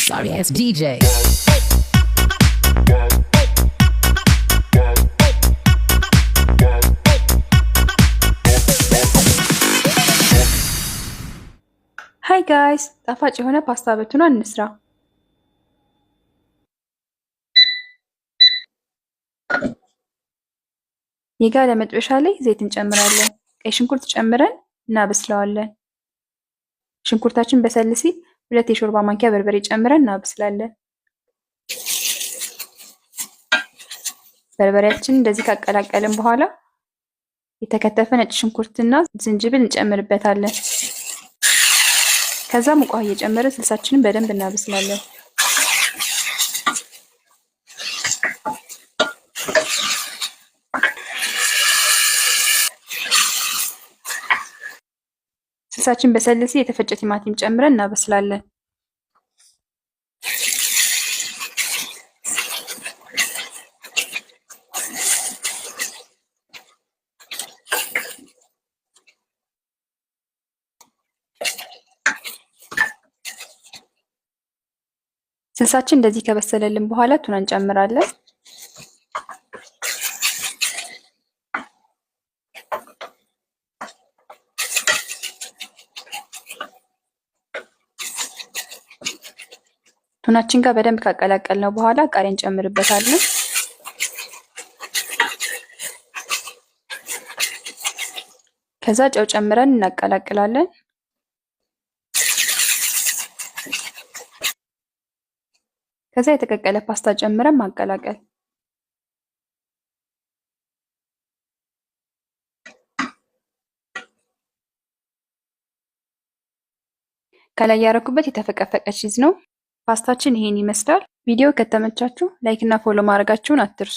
Sorry ass DJ. Hi guys፣ ጣፋጭ የሆነ ፓስታ በቱና እንስራ። የጋለ መጥበሻ ላይ ዘይት እንጨምራለን። ቀይ ሽንኩርት ጨምረን እናበስለዋለን። ሽንኩርታችን በሰል ሲል 2 የሾርባ ማንኪያ በርበሬ ጨምረን እናበስላለን። በርበሬያችንን እንደዚህ ካቀላቀልን በኋላ የተከተፈ ነጭ ሽንኩርትና ዝንጅብል እንጨምርበታለን። ከዛ ሙቅ ውሃ እየጨመርን ስልሳችንን በደንብ እናበስላለን። ስልሳችን በሰል ሲል የተፈጨ ቲማቲም ጨምረን እናበስላለን። ስልሳችን እንደዚህ ከበሰለልን በኋላ ቱና እንጨምራለን። ቱናችን ጋር በደንብ ካቀላቀልነው በኋላ ቃሪያ እንጨምርበታለን። ከዛ ጨው ጨምረን እናቀላቅላለን። ከዛ የተቀቀለ ፓስታ ጨምረን ማቀላቀል። ከላይ ያረኩበት የተፈቀፈቀ cheese ነው። ፓስታችን ይሄን ይመስላል። ቪዲዮ ከተመቻችሁ like እና follow ማድረጋችሁን አትርሱ።